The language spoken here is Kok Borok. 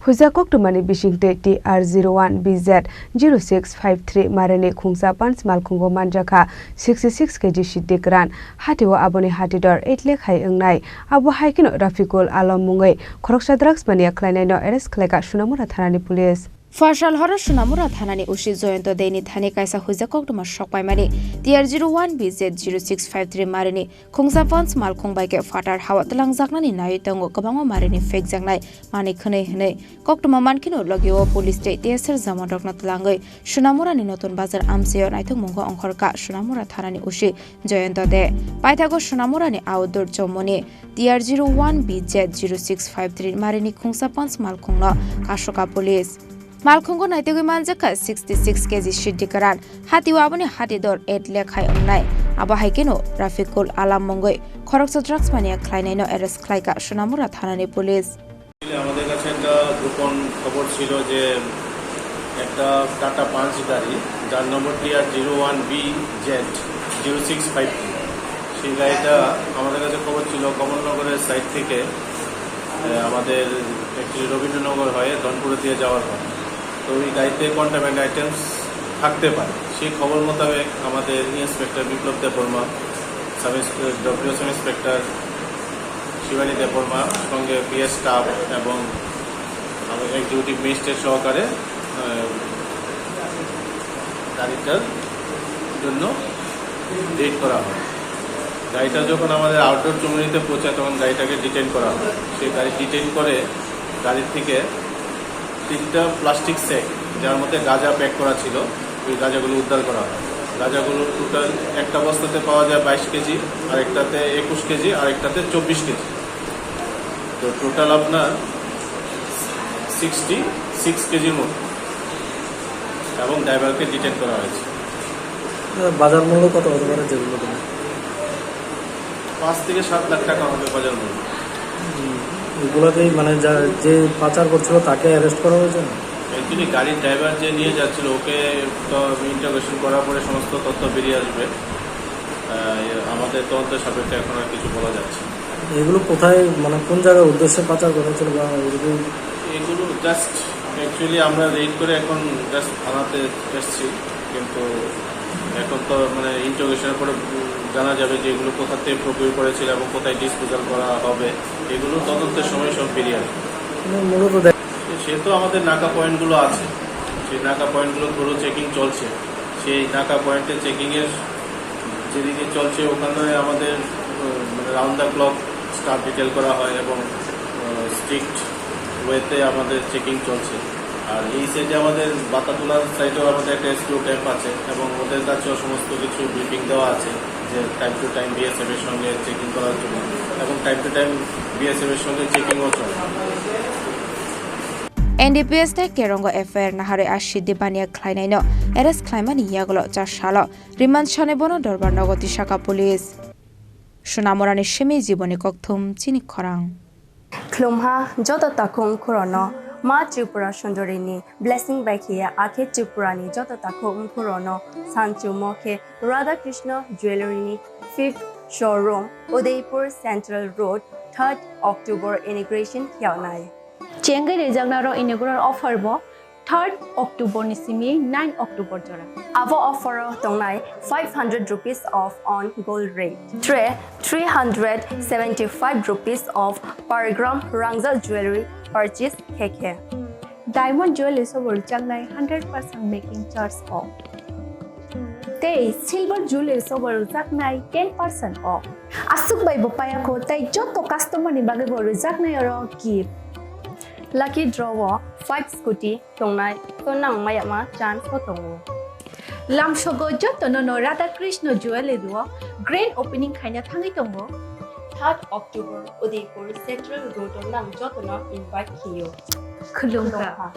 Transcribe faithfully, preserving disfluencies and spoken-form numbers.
Puja koktwmani bisingtwi T R zero one B Z zero six five three marini khungsa panch malkhungo manjakha sixty six K G siddi kwran. Hatio aboni hatidor eight lakh hai wngnai. Abo hai kheno Rafikul Alam mungwi khoroksa drugs mania khlainaino arrest khlaikha Sonamura thanani police. Pharsal horo Sonamura thanani O C Joyonto Deni thani kaisa huijak koktwma sokpaimani T R zero one B Z zero six five three marini khungsa panch malkhung bai khe phatar hao twlangjaknani naiwi tongo kwbangma marini phekjaknai manwi khwnwi hwnwi. Koktwma mankheno logio police tei T S R jawanrokno twlangwi Sonamurani Notun Bazar amchaio naithokmungo ongkhorkha Sonamura thanani O C Joyonto De. Paithago Sonamurani outdoor chomoni T R zero one B Z zero six five three marini khungsa panch malkhungno kasokha police. Malkhungo naitugwi manjakha sixty six K G siddi kwran. Hatio aboni hatidor eight lakh hai wngnai. Abo hai kheno Rafikul Alam mungwi khoroksa drugs mania khlainaino arrest khlaikha Sonamura thanani police. আমাদের কাছে একটা গোপন খবর ছিল যে একটা tata punch গাড়ি, যার নম্বর T R zero one B Z zero six five three, সেই গাড়িটা আমাদের কাছে খবর ছিল কমলনগরের সাইড থেকে, আহ, আমাদের একটি রবীন্দ্রনগর হয়ে ধনপুরের দিকে যাওয়ার কথা। তো ওই গাড়িতে কন্ট্রাব্যান্ড আইটেমস থাকতে পারে, সেই খবর মোতাবেক আমাদের ইন্সপেক্টর বিপ্লব দেববর্মা, সাব ইন্সপে-, ডব্লিউ সাব ইন্সপেক্টর শিবানী দেববর্মা, সঙ্গে পিএস স্টাফ এবং এক্সিকিউটিভ ম্যাজিস্ট্রেট সহকারে, আহ, গাড়িটার জন্য রেড করা হয়। গাড়িটা যখন আমাদের আউটডোর চৌমুহনীতে পৌঁছায়, তখন গাড়িটাকে ডিটেইন করা হয়। সেই গাড়ি ডিটেইন করে গাড়ি থেকে তিনটা প্লাস্টিক স্যাক, যার মধ্যে গাঁজা প্যাক করা ছিল, ওই গাঁজাগুলো উদ্ধার করা হয়। গাঁজাগুলো টোটাল একটা বস্তাতে পাওয়া যায় বাইশ কেজি, আর একটাতে একুশ কেজি, আর একটাতে চব্বিশ কেজি। তো টোটাল আপনার সিক্সটি সিক্স কেজির মতো, এবং ড্রাইভারকে ডিটেইন করা হয়েছে। বাজার মূল্য কত হতে পারে যেগুলো তোমার? পাঁচ থেকে সাত লাখ টাকা হবে বাজার মূল্য। হুম, এগুলোতেই মানে যা, যে পাচার করছিল তাকে অ্যারেস্ট করা হয়েছে না? অ্যাকচুয়ালি গাড়ির ড্রাইভার যে নিয়ে যাচ্ছিল, ওকে তো ইন্টারোগেশন করার পরে সমস্ত তথ্য বেরিয়ে আসবে। আহ, আমাদের তদন্তের সাপেক্ষে এখন আর কিছু বলা যাচ্ছে না। এগুলো কোথায়, মানে কোন জায়গার উদ্দেশ্যে পাচার করা হয়েছিল বা এরকম? এগুলো জাস্ট অ্যাকচুয়ালি আমরা রেড করে এখন জাস্ট থানাতে এসছি, কিন্তু এখন তো মানে ইন্টারোগেশনের পরে, উম, জানা যাবে যে এগুলো কোথা থেকে প্রকিউর করেছিল এবং কোথায় ডিসপোজাল করা হবে, এগুলো তদন্তের সময় সব বেরিয়ে আসবে। মানে মূলত দেখ- সে তো আমাদের নাকা পয়েন্টগুলো আছে, সেই নাকা পয়েন্টগুলো থ্রু চেকিং চলছে। সেই নাকা পয়েন্টে চেকিংয়ের যেদিকে চলছে, ওখানে আমাদের, উম, মানে round the clock staff detail করা হয় এবং, উম, স্ট্রিক্ট ওয়েতে আমাদের চেকিং চলছে। আর এই সাইডে আমাদের বাতাতুলার সাইডেও আমাদের একটা এসকিউ ক্যাম্প আছে এবং ওদের কাছেও সমস্ত কিছু ব্রিফিং দেওয়া আছে যে টাইম টু টাইম বিএসএফ এর সঙ্গে চেকিং করার জন্য, এবং টাইম টু টাইম বিএসএফ এর সঙ্গে চেকিংও চলে। N D P S tei Kerongo F I R naharwi a siddi baniya khlainaino arrest khlaimani yagulo cha salo remand sanai bono dorbar nogo tisaka police. Sonamurani simi jiboni kokthum chini khorang. Khulumha joto takhuk wngkhorokno Ma Tripura Sundarini blessing bai khiya akhe Tripurani joto takhuk wngkhorokno sanchumo khe Radha Krishna Jewellery ni fifth showroom Udaipur Central Road third October inauguration khiyaunai. Chengwi rijaknairok inaugural offer bo third October ni simi nine October jora. Abo offer o tongnai five hundred rupees off on gold rate, three hundred seventy-five rupees off per gram rangjak jewellery purchase khe khe. Diamond jewellery sobo rwjaknai hundred percent making charge o. Tei silver jewellery sobo rwjaknai ten percent o. Aswk bai bo payakho tei joto customer ni bagwi bo rwjaknai oro gift. Lucky draw o five scooty tongnai, to nang mayama chance o tongo. Lamsogo jotono no Radha Krishna Jewellery o grand opening khaina thangwi tongo. Third October Udaipur Central Road o nang jotono invite khiyo. Khulumkha. Khulumkha.